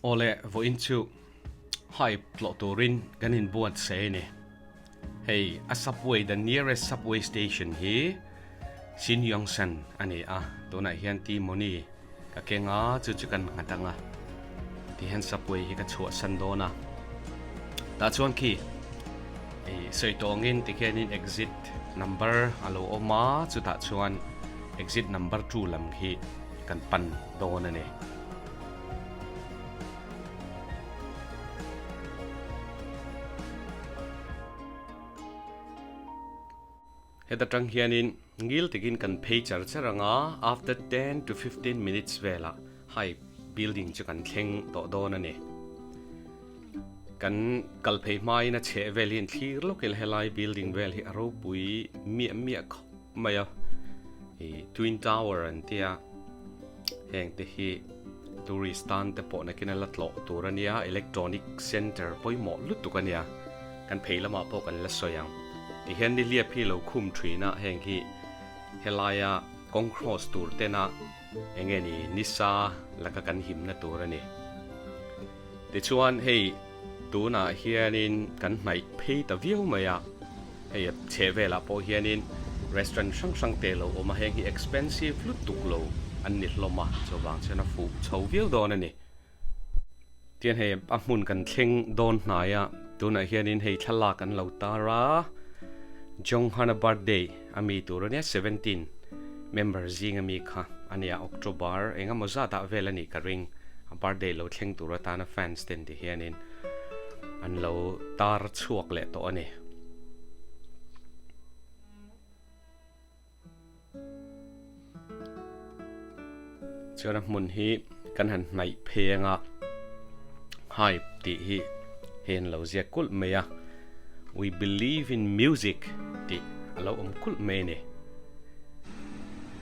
Awle, vawiin chu hype tlawh turin kan inbuatsaih a ni. Hei a subway, the nearest subway station hi Sinyongsan a ni a, tunah hian T-money ka keng a, chu chu kan nghat ang a. Tihian subway hi ka chhuahsan dawn a. Tah chuan khi i sawi tawngin tikhianin exit number a lo awm a, chutah chuan exit number 2 lam khi kan pan dawn a ni. Heta tang hianin ngil takin kan phei char char ang a, after 10 to 15 minutes velah high building chu kan thleng tawh dawn a ni. Kan kal phei hmain a chheh vel hi an thlir lawk ila helai building vel hi a ropui miah miah khawp mai a, ih twin tower an tia heng te hi tourist tan te pawh nakin a la tlawh tur a nia electronic center pawimawh lutuk a nia kan phei lamah pawh kan la sawi ang tihian nihliap hi lo khum thin a heng hi helaia kawng cross tur tena eng nge ni nisa laka kan himna tur a ni tichuan hei tunah hianin kan hnaih phei ta viau mai a hei a chheh velah pawh hianin restaurant hrang hrang te lo awm a heng hi expensive lutuk lo an ni hlawm a chuvang chuan a fuh chho viau dawn a ni. Tian hei a hmun kan thleng dawn hnai a tunah hianin hei thlalak an lo tar a Jonghana birthday a mi tur ania 17 member zing ami kha ania October engemaw zat ah vel anih ka ring a birthday lo thleng tur atana fans ten ti hianin an lo tar chhuak leh tawh a ni. Chuan a hmun hi kan han hnaih phei anga hype tih hi hei an lo ziak kulh mai a we believe in music tih a lo awm kulh mai a ni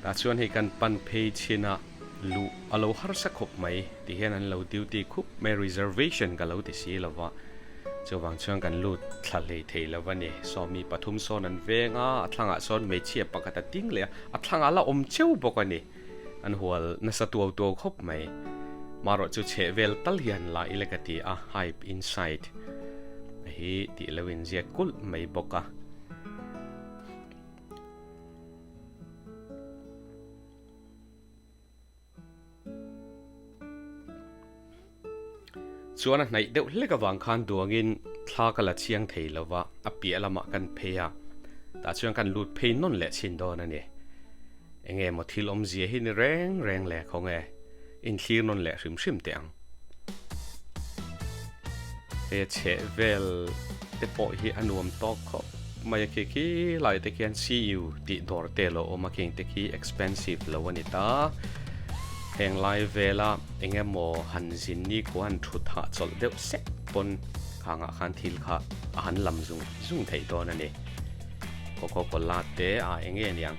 tah chuan hei kan pan phei chhin a luh a lo harsa khawp mai ti hian an lo duty khup mai reservation ka lo ti si lova. Chuvang chuan kan lut thla hlei thei lo a ni. Sawmi pathum sawn an veng a, a thlangah sawn hmeichhia pakhat a ding leh a, a thlangah la awm cheu bawk a ni. An hual nasa tuau tuau khawp mai. Marawh chu chheh vel tal hian la ila ka ti a, hype inside hi tih lo inziak kulh mai bawk a. Chuan a hnaih deuh hlek avang khan duangin thla ka la chiang thei lo va, a piah lamah kan phei a, tah chuan kan lut phei nawn leh chhin dawn a ni. Enge maw thil awmzia hi ni reng reng le khawnge inthlir nawn leh hrim hrim teh ang. He chheh vel te pawh hi a nuam tawk khawp mai a khi khi lai te khian CU tih dawr te lo awm a khing te khi expensive lo a ni ta. Heng lai vela eng emaw han zin ni khu han thut hah chawlh deuh sek pawn khangah khan thil kha a han lam zung zung theih dawn a ni. Coca Cola te a eng nge niang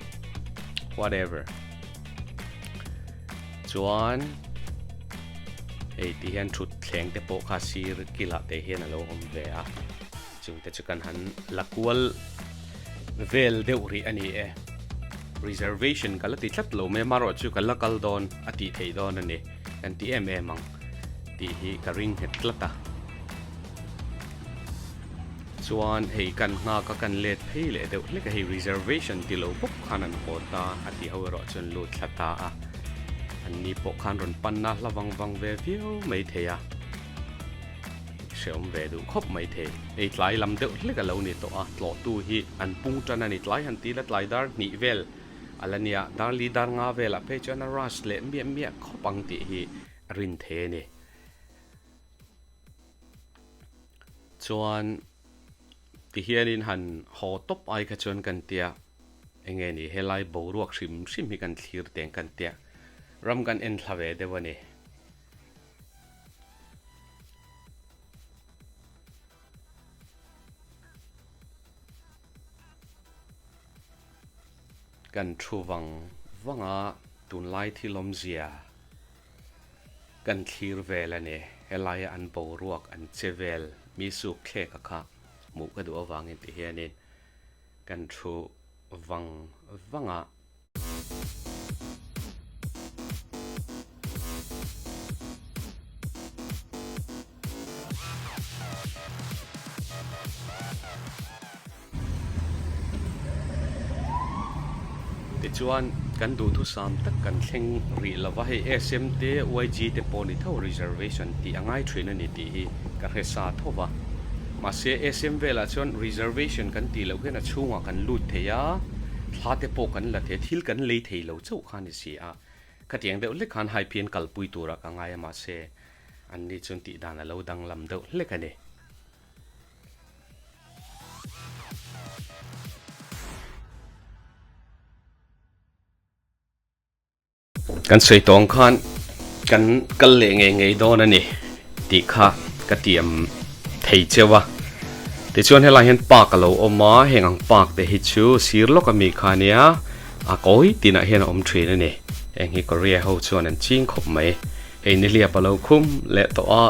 whatever. Chuan hei ti hian thut thleng te pawh kha sir kilah te hian a lo awm ve a chung te chu kan han la kual vel deuh rih a ni e reservation ka la ti tlat lo mai amaherawh chu ka la kal dawn a tih theih dawn a ni kan ti em em ang tih hi ka ring nghet tlat a. Chuan hei kan nghak a kan let phei leh deuh hlek a hei reservation ti lo bawk khan an haw ta a ti ho erawh chuan lut thla ta a an ni pawh khan rawn panna hla vang vang ve viau mai thei a hreawm ve duh khawp mai thei hei tlai lam deuh hlek a lo ni tawh a tlawhtu hi an pung tan a ni tlai han ti la tlai dar hnih vel a la nia dar li dar nga velah phei chuan a rush leh miah miah khawp ang tih hi a rin thei a ni. Chuan tihianin han haw tawp ai kha chuan kan tia enge ni helai boruak hrim hrim hi kan thlir teng kan tia ram kan en thla ve deuh a ni. Kan thu vang vang a tunlai thil awmzia. Kan thlir vel a ni. Helaia an boruak an che vel mi suk thlek a kha hmuh ka duh avangin ti hianin kan thu vang vang a. Tichuan kan duhthusam tak kan thleng rih lo va, hei SM te YG te pawh ni tho reservation tih a ngai thin a ni tih hi ka hre sa tho va. Mahse SM velah chuan reservation kan tih loh hian a chhungah kan lut thei a, thla te pawh kan la thei a, thil kan lei thei lo chauh kha a ni si a. Khatiang deuh hlek khan hai phian kalpui turah ka ngai a mahse an ni chuan tih dan a lo danglam deuh hlek a ni. Kan sawi tawng khan kan kal leh ngei ngei dawn a ni tih kha ka tiam thei cheu a. Tichuan helai hian park a lo awm a, heng ang park te hi chu sir lawk ami kha ania a kawi tinah hian a awm thin a ni. Heng hi Korea ho chuan an ching khawp mai. Hei nihliap a lo khum leh tawh a.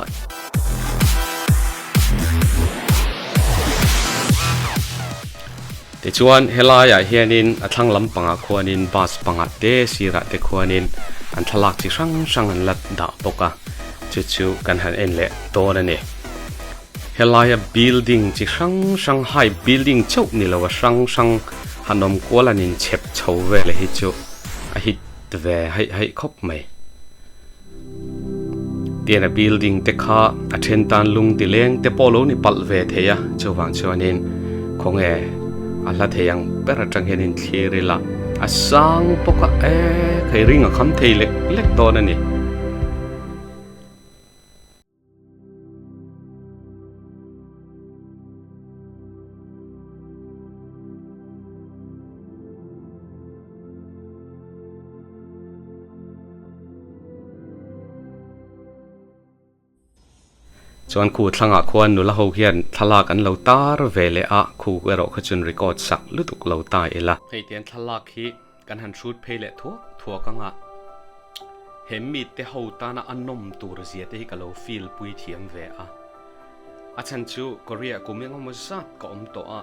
Tichuan helaiah hianin a thlang lampangah khuanin bus pangah te sirah te khuanin an thlalak chi hrang hrang an la dah bawk a, chu chu kan han en leh dawn a ni. Helaia building chi hrang hrang high building chauh ni lo a hrang hrang han awm kual an inchhep chho vel hi chu a hit ve haih haih khawp mai. Tian a building te kha a then tan lung ti leng te pawh lo ni palh ve thei a chuvang chuanin khawnge a hla thei ang ber atang hian in thlir ila a sang bawk a e khai ring a kham thei lek lek dawn a ni. Chuan khu thlangah khuan nula ho hian thlalak an lo tar ve leh a, khu erawh kha chuan record sak lutuk lo ta ila. Hei tiang thlalak hi kan han hrut phei leh thuak thuak anga he mite ho tana a nawm tur zia te hi ka lo feel pui thiam ve a. A chhan chu Korea kum engemaw zat ka awm tawh a,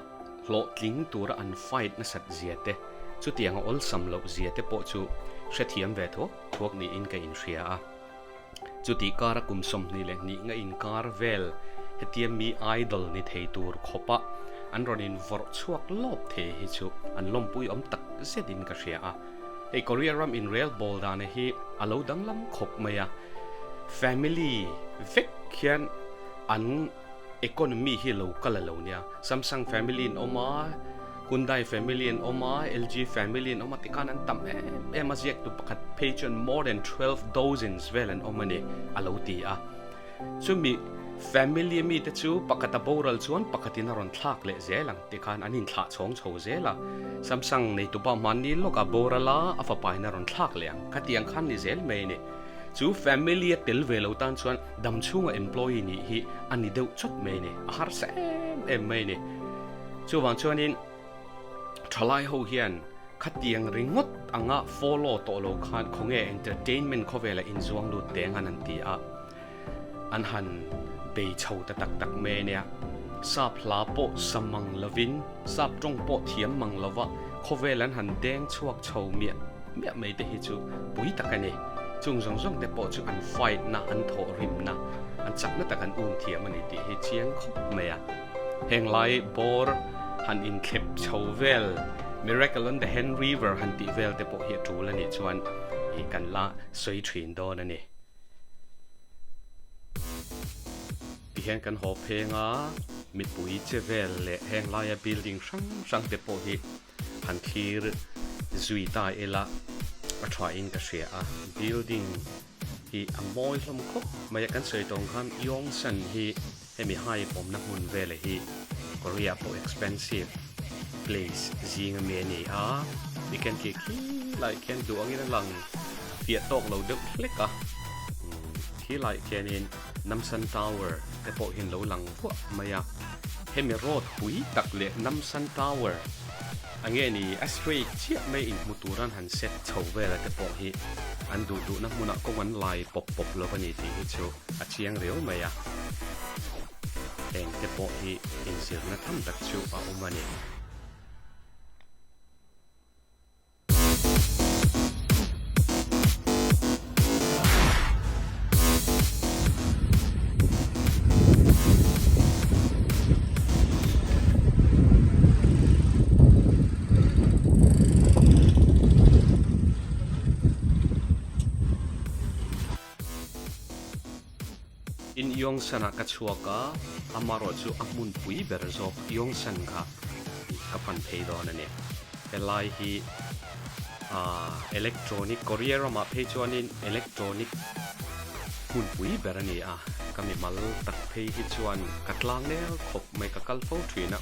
hlawhtling tura an fight nasat zia te, chutiang a awlsam loh zia te pawh chu hrethiam ve thuak thuak niin ka inhria a. Chutih kara kum 22 nga inkar vel hetia mi idol ni thei tur khawpa an rawn invawrh chhuak lawp thei hi chu an lawmpui awm tak zetin ka hria a. Hei Korea ram inrel bawl dana hi a lo danglam khawp mai a, family vek hian an economy hi lo kal a lo nia. Samsung family an awm a, Hyundai family an awm a, LG family an awm a tikhan an tam em em a, ziaktu pakhat phei chuan more than 12 dozens vel an awm a ni a lo ti a. Chumi family a mite chu pakhat a boral chuan pakhatin a rawn thlak leh zel ang tikhan an inthlah chhawng chho zel a. Samsung neitupa mahni lawkah boral a, a fapain a rawn thlak leh ang. Khatiang khan ni zel mai a ni. Chu family a tel ve lo tan chuan dam chhunga employee nih hi a ni deuh chawt mai a ni, a harsa em em mai a ni. Chuvang chuanin thalai ho hian khatiang ringawt anga follow tawh lo khan khawnge entertainment khawvela inzuang lut teng han an ti a, an han bei chho ta tak tak mai a nia. Sap hla pawh sa mang lovin, sap tawng pawh thiam mang lova khawvel an han deng chhuak chho miah miah mai te hi chu pui tak a ni. Chung zawng zawng te pawh chu an fight na, an thawh rim na, an chakna tak an um thiam a ni tih hi chiang khawp mai a. Heng lai bawr han inthlep chho vel, Miracle on the Han River han tih vel te pawh hi a tul a nih chuan ih kan la sawi thin dawn a ni. Tihian kan haw pheng a, mipui che vel leh heng laia building hrang hrang te pawh hi han thlir zui ta ila a tha in ka hria a, building hi a mawi hlawm khawp mai a, kan sawi tawng khan Yongsan hi hemi high awmna hmun vela hi Korea pawh expensive place zing ami a ni a, ti khian khi khi lai khian duh angin a lang fiah tawk lo deuh hlek a, khi lai khianin Namsan Tower te pawh hian lo lang vuah mai a. Hemi road pui tak leh Namsan Tower a nge ni a straight chiah mai inhmu tur an han set chho vel a te pawh hi an duh duhna hmunah kawng an lai pawp pawp lo a ni tih hi chu a chiang riau mai a. Heng te pawh hi inzirna tham tak chu a awm a ni. In Yongsan ah ka chhuak a, amarawh chu a hmunpui ber zawk Yongsan kha ka pan phei dawn a ni. Helai hi aah electronic Korea ramah phei chuanin electronic hmunpui ber a ni a, ka mimal tak phei hi chuan ka tlang nel khawp mai ka kal fo thin a.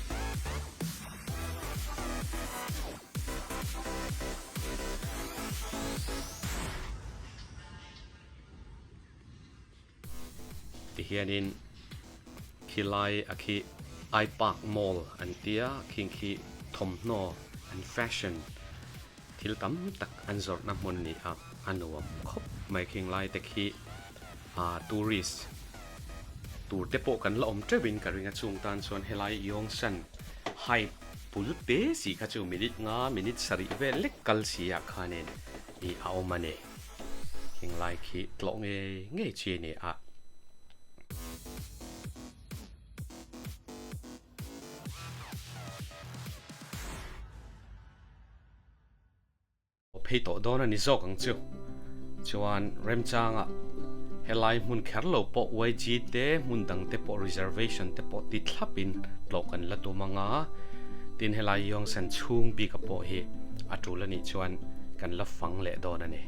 Tihianin khilai a khi I Park Mall an tia khing khi thawmhnaw an fashion thil tam tak an zawrhna hmun ni a a nuam khawp mai khing lai te khi ah tourist tur te pawh kan la awm teuh in ka ring a chung tan chuan helai Yongsan hype bul te si kha chu minute nga minute sarih vel lek kal si ah khanin ih a awm a ni. Khinglai khi tlawh ngei ngei chi a ni a. Phei tawh dawn a ni zawk ang chu. Chuan remchanga helai hmun kher lo pawh YG te hmun dang te pawh reservation te pawh ti thlapin tlawh kan la tum ang a. Tin helai Yongsan chhung bika pawh hi a tul a nih chuan kan la fang leh dawn a ni.